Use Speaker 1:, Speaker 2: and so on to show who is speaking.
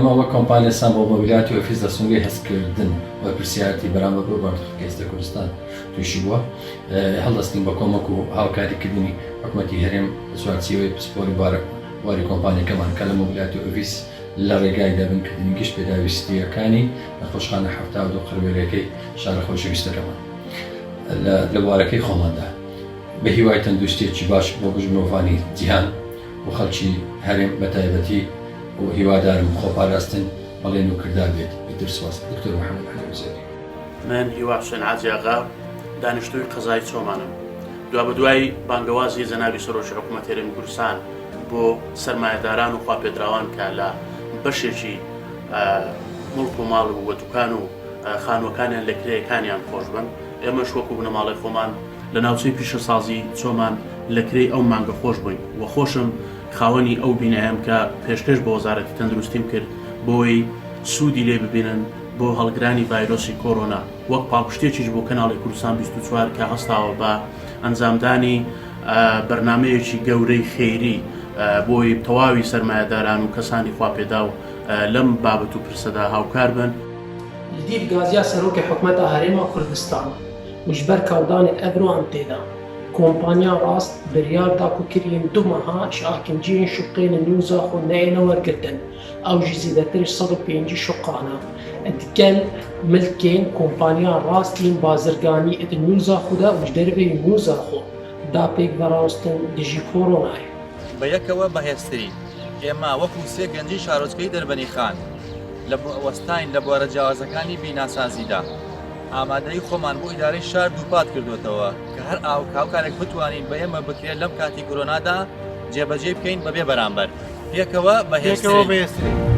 Speaker 1: ئێمە وەک کۆمپانیای سامبۆ مۆبیلاتی ئۆفیس لە سونگەی هەستکردن بەرپرسیارەتی بەرامبەر بەو بارودۆخە کە ئێستا کوردستان تووشی بووە هەڵدەستین بە کۆمەک و هاوکاریکردنی حکومەتی هەرێم لە چوارچێوەی پسپۆری بواری کۆمپانیەکەمان کە لە مۆبیلاتی ئۆفیس لە ڕێگای دابینکردنی گشت پێداویستییەکانی نەخۆشخانە 72 قەروێرەکەی شارە خۆشەویستەکەمان لە بوارەکەی خۆماندا بە هیوای تەندروستیەکی باش بۆ گشت مرۆڤانی جیهان و خەڵکی هەرێم بە تایبەتی و هیوادارم خۆپاراستن بەڵێن و کردار بێت. ئیتر سوپاس. دکتۆر محمد عەلی عوزێری.
Speaker 2: من هیوا حوسێن حاجی ئاغا دانیشتووی قەزای چۆمانم. دوابەدوای بانگەوازی جەنابی سەرۆکی حکوومەت هەرێمی کوردستان بۆ سەرمایەداران و خواپێدراوان کە لە بەشێکی موڵک و ماڵ و دوکان و خانووەکانیان لە کرێیەکانیان خۆش بن ئێمەش وەکو بنەماڵەی خۆمان لە ناوچەی پیشەسازی چۆمان لە کرێی ئەو مانگە خۆش بووین و خۆشم خاوەنی ئەو بینایەم کە پێشکەش بە وەزارەتی تەندروستیم کرد بۆی سوودی لێ ببینن بۆ هەڵگرانی ڤایرۆسی کۆرۆنا وەک پاڵپشتێکیش بۆ کەناڵی کوردستان 24 کە هەستاوە بە ئەنجامدانی بەرنامەیەکی گەورەی خێری بۆی تەواوی سەرمایەداران و کەسانی خواپێداو لەم بابەت و پرسەدا هاوکار بن.
Speaker 3: Li dîv gaziya Serokê Hikûmeta Herêma Kurdistan û ji ber kawdanên evro em tê de, kompanya rast biryar da ku kiriyên du meha ji akinciyên şuqên li nû Zaxo neyêne wergirtin, ew jî zêdetir ji 150 şuqan e. Digel milkên kompanya rast yên bazirganî di nû Zaxo de û ji derveyî nû Zaxo da pêk verawestin dijî koronayê.
Speaker 4: بە یەکەوە بەهێزترین. ئێمە وەکو سێ گەنجی شارۆچکەی دەربەنیخان لە وەستاین لە بوارە جیاوازەکانی بیناسازیدا، ئامادەیی خۆمان بۆ ئیدارەی شار دووپات کردووەتەوە کە هەر هاوکارێک بتوانین بە ئێمە بکرێت لەم کاتی کۆرۆنادا جێبەجێی بکەین بەبێ بەرامبەر. پێکەوە بەهێزترین.